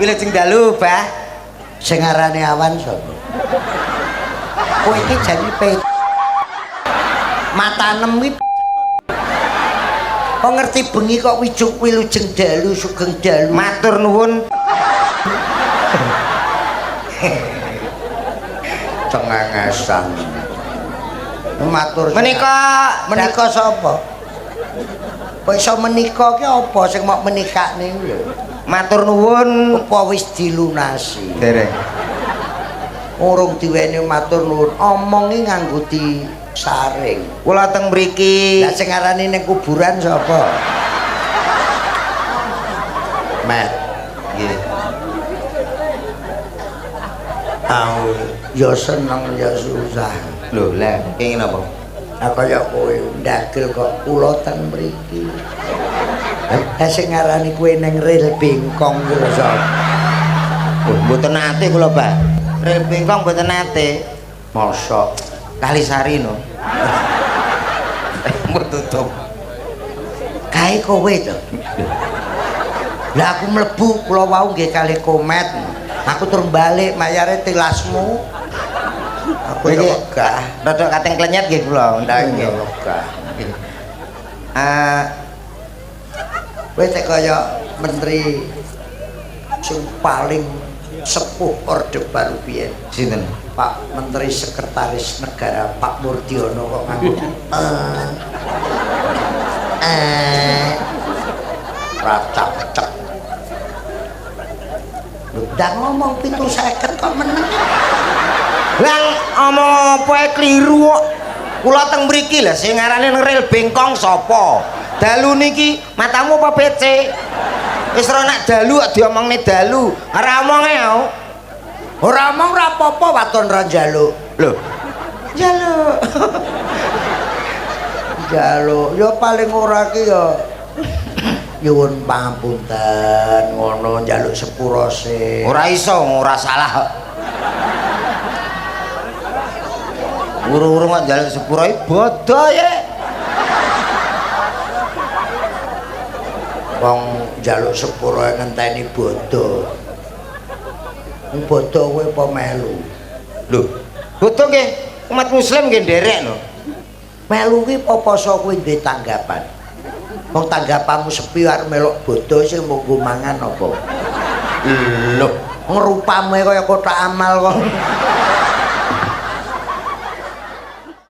Wilujeng dalu, Bah. Sing arane awan sapa? Kowe iki jane matanem kuwi kok ngerti bengi kok wijuk wilujeng dalu sugeng dalu. Matur nuwun. Cengengesan. Matur menika menika sapa? Kok iso menika ki apa sing mok menikakne lho? Matur nuwun. Apa wis dilunasi? Dereng. Urung diweni matur nuwun, omongi nganggo disaring. Kula teng mriki. Lah sing arane ning kuburan sapa? Met. Nggih. Au, ya seneng ya susah. Lho, lah kenging napa? Lah kaya kowe ndagel kok kula teng mriki. Lah sing ngarani kowe ning rel bengkong kuwi lho sapa? Oh, mboten nate kula, Pak. Rel bengkong mboten nate. Mosok Kalisari no. Mbok tutup. Kae kowe to. Lah aku mlebu kula wau nggih kali komet. Aku tur balik mayare tilasmu. Aku Iki wegah. Rodok kating klenyet nggih kula. Lah iya wegah. Eh, kowe tek kaya menteri sing paling sepuh Orde Baru biyen. Sinten? Pak Menteri Sekretaris Negara Pak Murdiono kok nganggo racak-cek. Lho, ndak ngomong 750 kok meneng. Lah omong apa ae kliru kok. Kula teng mriki lha sing ngarane nang rel bengkong sapa? Dalu niki matamu apa PC? Wis ora nak dalu kok diomongne dalu. Ora omonge aku. Ora omong ora apa-apa waton ra njaluk. Lho. Njaluk. Njaluk. Ya paling ora ki ya nyuwun pangapunten ngono njaluk sepuro sih. Ora iso, ora salah kok. Uru-uru kok njaluk sepuro iki bodho ya. Wong njaluk sepuro ngenteni bodho. Wong bodho kowe apa melu? Lho, bodho nggih umat muslim nggih nderek lho. Melu kuwi apa poso kowe duwe tanggapan? Wong tanggapanmu sepi arep melok bodho sing mung nggo mangan apa? Lho, ngrupamu kaya kotak amal kok.